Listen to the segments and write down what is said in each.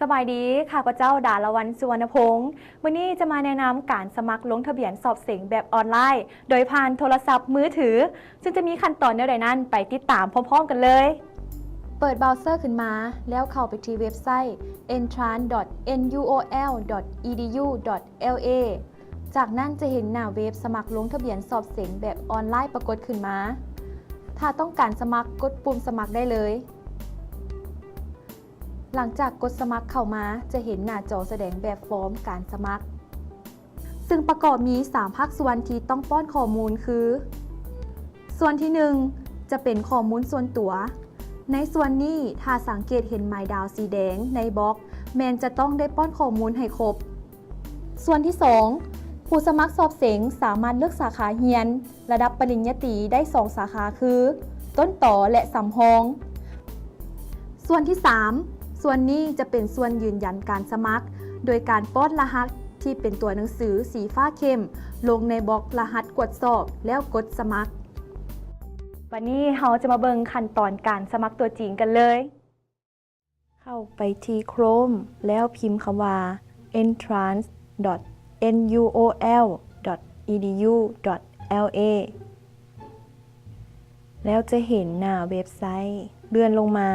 ສະບາຍດີ, ຂ້າພະເຈົ້າ ດາລະວັນ ສຸວັນນະພົງ. ມື້ນີ້ຈະມາແນະນຳການສະໝັກລົງທະບຽນສອບເສັງແບບອອນລາຍ ໂດຍຜ່ານໂທລະສັບມືຖື, ຊຶ່ງຈະມີຂັ້ນຕອນແນວໃດນັ້ນ ໄປຕິດຕາມພ້ອມໆກັນເລີຍ. ເປີດເບຣາເຊີຂຶ້ນມາ ແລ້ວເຂົ້າໄປທີ່ເວັບໄຊ entrance dot nuol dot edu dot la. ຈາກນັ້ນຈະເຫັນໜ້າເວັບສະໝັກລົງທະບຽນສອບເສັງແບບອອນລາຍປາກົດຂຶ້ນມາ. ຖ້າຕ້ອງການສະໝັກ, ກົດປຸ່ມສະໝັກໄດ້ເລີຍ. ຫຼັງຈາກກົດສະໝັກເຂົ້າມາ, ຈະເຫັນໜ້າຈໍສະແດງແບບຟອມການສະໝັກ, ຊຶ່ງປະກອບມີສາມພາກສ່ວນທີ່ຕ້ອງປ້ອນຂໍ້ມູນຄື, ສ່ວນທີໜຶ່ງ ຈະເປັນຂໍ້ມູນສ່ວນຕົວ. ໃນສ່ວນນີ້, ຖ້າສັງເກດເຫັນໝາຍດາວສີແດງໃນບລັອກ, ແມ່ນຈະຕ້ອງໄດ້ປ້ອນຂໍ້ມູນໃຫ້ຄົບ. ສ່ວນທີສອງ, ຜູ້ສະໝັກສອບເສັງສາມາດເລືອກສາຂາຮຽນລະດັບປະລິນຍາຕີໄດ້ສອງສາຂາຄື ຕົ້ນຕໍ ແລະ ສຳຮອງ. ສ່ວນທີສາມ, ສ່ວນນີ້ຈະເປັນສ່ວນຢືນຢັນການສະໝັກ ໂດຍການປ້ອນລະຫັດທີ່ເປັນຕົວໜັງສືສີຟ້າເຂັ້ມລົງໃນບລັອກລະຫັດກວດສອບ ແລ້ວກົດສະໝັກ. ບັດນີ້ເຮົາຈະມາເບິ່ງຂັ້ນຕອນການສະໝັກຕົວຈິງກັນເລີຍ. ເຂົ້າໄປທີ່ Chrome ແລ້ວພິມຄຳວ່າ entrance dot nuol dot edu dot la ແລ້ວຈະເຫັນໜ້າເວັບໄຊ. ເລື່ອນລົງມາ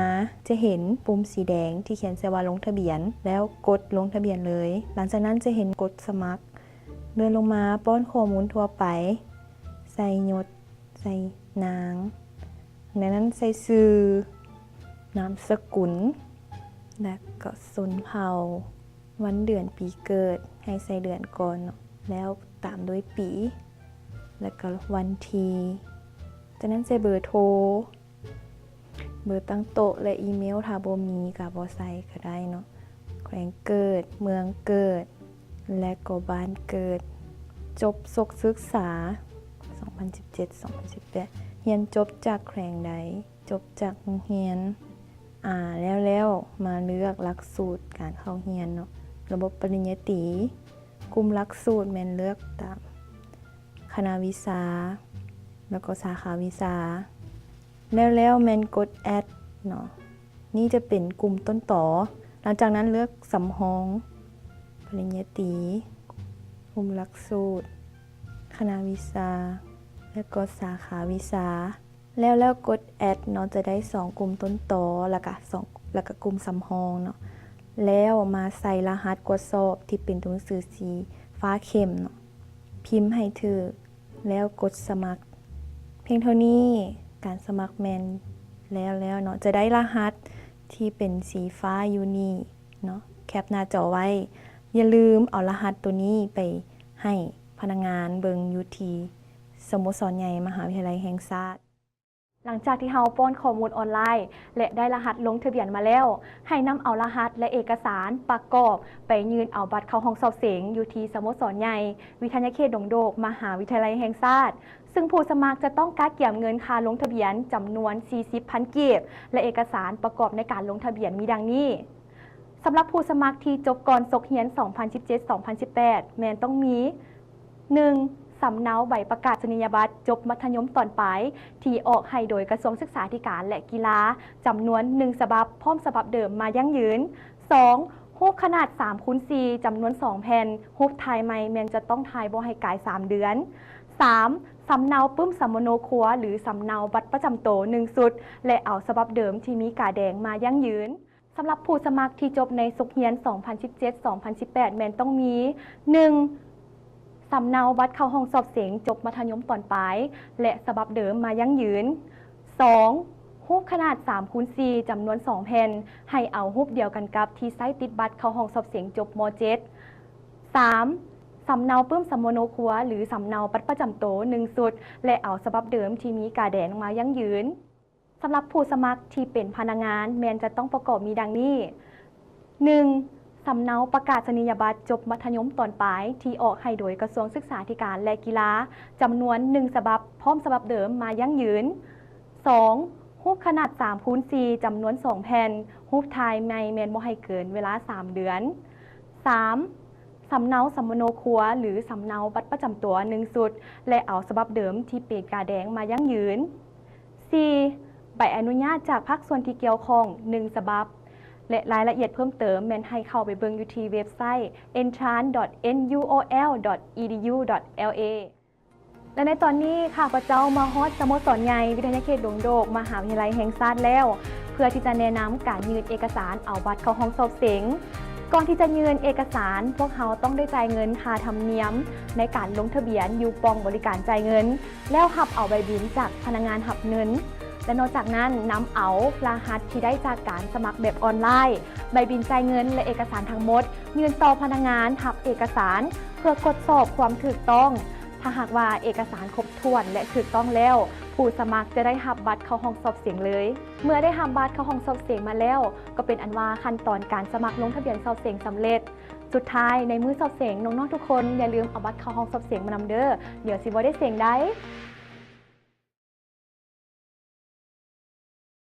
ຈະເຫັນປຸ່ມສີແດງທີ່ຂຽນໃສ່ວ່າລົງທະບຽນ ແລ້ວກົດລົງທະບຽນເລີຍ. ຫຼັງຈາກນັ້ນຈະເຫັນກົດສະໝັກ. ເລື່ອນລົງມາປ້ອນຂໍ້ມູນທົ່ວໄປ, ໃສ່ຍົດ, ໃສ່ນາມ, ໃນນັ້ນໃສ່ຊື່, ນາມສະກຸນ ແລະກໍຊົນເຜົ່າ, ວັນເດືອນປີເກີດ, ໃຫ້ໃສ່ເດືອນກ່ອນເນາະ, ແລ້ວຕາມດ້ວຍປີ ແລະກໍວັນທີ, ຈາກນັ້ນໃສ່ເບີໂທ, ເບີຕັ້ງໂຕະ ແລະອີເມວ, ຖ້າບໍ່ມີກໍບໍ່ໃສ່ກໍໄດ້ເນາະ, ແຂວງເກີດ, ເມືອງເກີດ ແລະກໍບ້ານເກີດ, ຈົບສົກສຶກສາ ສອງພັນສິບເຈັດ ສອງພັນສິບແປດ ຮຽນຈົບຈາກແຂວງໃດ? ຈົບຈາກໂຮງຮຽນ ອາ ແລ້ວໆ ມາເລືອກຫຼັກສູດການເຂົ້າຮຽນເນາະ, ລະບົບປະລິນຍາຕີ, ກຸ່ມຫຼັກສູດແມ່ນເລືອກຕາມຄະນະວິຊາ ແລ້ວກໍສາຂາວິຊາ, ແລ້ວໆ ແມ່ນກົດ add ເນາະ. ນີ້ຈະເປັນກຸ່ມຕົ້ນຕໍ, ຫຼັງຈາກນັ້ນເລືອກສຳຮອງ, ປະລິນຍາຕີ, ກຸ່ມຫຼັກສູດ, ຄະນະວິຊາ ແລະກໍສາຂາວິຊາ, ແລ້ວ ແລ້ວກົດ add ເນາະ, ຈະໄດ້ສອງກຸ່ມຕົ້ນຕໍ ແລ້ວກະສອງ ແລ້ວກະກຸ່ມສຳຮອງເນາະ, ແລ້ວມາໃສ່ລະຫັດກວດສອບທີ່ເປັນຕົວໜັງສືສີຟ້າເຂັ້ມເນາະ, ພິມໃຫ້ຖືກ ແລ້ວກົດສະໝັກ. ພຽງເທົ່ານີ້ການສະໝັກແມ່ນແລ້ວແລ້ວເນາະ, ຈະໄດ້ລະຫັດທີ່ເປັນສີຟ້າຢູ່ນີ້ເນາະ, ແຄປໜ້າຈໍໄວ້. ຢ່າລືມເອົາລະຫັດໂຕນີ້ໄປໃຫ້ພະນັກງານເບິ່ງຢູ່ທີ່ສະໂມສອນໃຫຍ່ມະຫາວິທະຍາໄລແຫ່ງຊາດ. ຫຼັງຈາກທີ່ເຮົາປ້ອນຂໍ້ມູນອອນລາຍ ແລະ ໄດ້ລະຫັດລົງທະບຽນມາແລ້ວ, ໃຫ້ນຳເອົາລະຫັດ ແລະ ເອກະສານປະກອບໄປຍື່ນເອົາບັດເຂົ້າຫ້ອງສອບເສັງຢູ່ທີ່ສະໂມສອນໃຫຍ່ວິທະຍາເຂດດົງໂດກ ມະຫາວິທະຍາໄລແຫ່ງຊາດ, ຊຶ່ງຜູ້ສະໝັກຈະຕ້ອງກະກຽມເງິນຄ່າລົງທະບຽນຈຳນວນສີ່ສິບພັນກີບ ແລະ ເອກະສານປະກອບໃນການລົງທະບຽນມີດັ່ງນີ້. ສຳລັບຜູ້ສະໝັກທີ່ຈົບກ່ອນສົກຮຽນສອງພັນສິບເຈັດ ສອງພັນສິບແປດ ແມ່ນຕ້ອງມີ ໜຶ່ງ ສຳເນົາໃບປະກາສະນີຍະບັດຈົບມັດທະຍົມຕອນປາຍ ທີ່ອອກໃຫ້ໂດຍກະຊວງສຶກສາທິການ ແລະ ກິລາ ຈຳນວນໜຶ່ງສະບັບ ພ້ອມສະບັບເດີມມາຢັ້ງຢືນ. ສອງ ຮູບຂະໜາດສາມຄູນສີ່ ຈຳນວນສອງແຜ່ນ, ຮູບຖ່າຍໃໝ່ແມ່ນຈະຕ້ອງຖ່າຍບໍ່ໃຫ້ກາຍສາມເດືອນ. ສາມ ສຳເນົາປຶ້ມສຳມະໂນຄົວ ຫຼື ສຳເນົາບັດປະຈຳໂຕໜຶ່ງຊຸດ ແລະ ເອົາສະບັບເດີມທີ່ມີກາແດງມາຢັ້ງຢືນ. ສຳລັບຜູ້ສະໝັກທີ່ຈົບໃນສົກຮຽນສອງພັນສິບເຈັດ ສອງພັນສິບແປດ ແມ່ນຕ້ອງມີ ໜຶ່ງ ສຳເນົາບັດເຂົ້າຫ້ອງສອບເສັງຈົບມັດທະຍົມຕອນປາຍ ແລະ ສະບັບເດີມມາຢັ້ງຢືນ. ສອງ ຮູບຂະໜາດສາມຄູນສີ່ ຈຳນວນສອງແຜ່ນ, ໃຫ້ເອົາຮູບດຽວກັນກັບທີ່ໃຊ້ຕິດບັດເຂົ້າຫ້ອງສອບເສັງຈົບ ມ.ເຈັດ. ສາມ ສຳເນົາປຶ້ມສຳມະໂນຄົວ ຫຼື ສຳເນົາບັດປະຈຳໂຕໜຶ່ງຊຸດ ແລະ ເອົາສະບັບເດີມທີ່ມີກາແດງມາຢັ້ງຢືນ. ສຳລັບຜູ້ສະໝັກທີ່ເປັນພະນັກງານ ແມ່ນຈະຕ້ອງປະກອບມີດັ່ງນີ້, ໜຶ່ງ ສຳເນົາປະກາສະນີຍະບັດຈົບມັດທະຍົມຕອນປາຍ ທີ່ອອກໃຫ້ໂດຍກະຊວງສຶກສາທິການ ແລະ ກິລາ ຈຳນວນໜຶ່ງສະບັບ ພ້ອມສະບັບເດີມມາຢັ້ງຢືນ. ສອງ ຮູບຂະໜາດສາມຄູນສີ່ ຈຳນວນສອງແຜ່ນ, ຮູບຖ່າຍໃໝ່ແມ່ນບໍ່ໃຫ້ເກີນເວລາສາມເດືອນ. ສາມ ສຳເນົາສຳມະໂນຄົວ ຫຼື ສຳເນົາບັດປະຈຳຕົວໜຶ່ງຊຸດ ແລະ ເອົາສະບັບເດີມທີ່ເປັນກາແດງມາຢັ້ງຢືນ. ສີ່ ໃບອະນຸຍາດຈາກພາກສ່ວນທີ່ກ່ຽວຂ້ອງໜຶ່ງສະບັບ. ແລະ ລາຍລະອຽດເພີ່ມເຕີມແມ່ນໃຫ້ເຂົ້າໄປເບິ່ງຢູ່ທີ່ເວັບໄຊ entrance dot nuol dot edu dot la. ແລະ ໃນຕອນນີ້ຂ້າພະເຈົ້າມາຮອດສະໂມສອນໃຫຍ່ ວິທະຍາເຂດດົງໂດກ ມະຫາວິທະຍາໄລແຫ່ງຊາດແລ້ວ ເພື່ອທີ່ຈະແນະນຳການຍື່ນເອກະສານເອົາບັດເຂົ້າຫ້ອງສອບເສັງ. ກ່ອນທີ່ຈະຍື່ນເອກະສານ, ພວກເຮົາຕ້ອງໄດ້ຈ່າຍເງິນຄ່າທຳນຽມໃນການລົງທະບຽນຢູ່ປ່ອງບໍລິການຈ່າຍເງິນ ແລ້ວຮັບເອົາໃບບິນຈາກພະນັກງານຮັບເງິນ ແລະ ນອກຈາກນັ້ນນຳເອົາລະຫັດທີ່ໄດ້ຈາກການສະໝັກແບບອອນລາຍ, ໃບບິນຈ່າຍເງິນ ແລະ ເອກະສານທັງໝົດ ຍື່ນຕໍ່ພະນັກງານຮັບເອກະສານ ເພື່ອກວດສອບຄວາມຖືກຕ້ອງ. ຖ້າຫາກວ່າເອກະສານຄົບຖ້ວນ ແລະ ຖືກຕ້ອງແລ້ວ, ຜູ້ສະໝັກຈະໄດ້ຮັບບັດເຂົ້າຫ້ອງສອບເສັງເລີຍ. ເມື່ອໄດ້ຮັບບັດເຂົ້າຫ້ອງສອບເສັງມາແລ້ວ, ກໍເປັນອັນວ່າຂັ້ນຕອນການສະໝັກລົງທະບຽນສອບເສັງສຳເລັດ. ສຸດທ້າຍ, ໃນມື້ສອບເສັງ, ນ້ອງໆທຸກຄົນຢ່າລືມເອົາບັດເຂົ້າຫ້ອງສອບເສັງມານຳເດີ້. ດຽວຊິບໍ່ໄດ້ເສັງໄດ໋.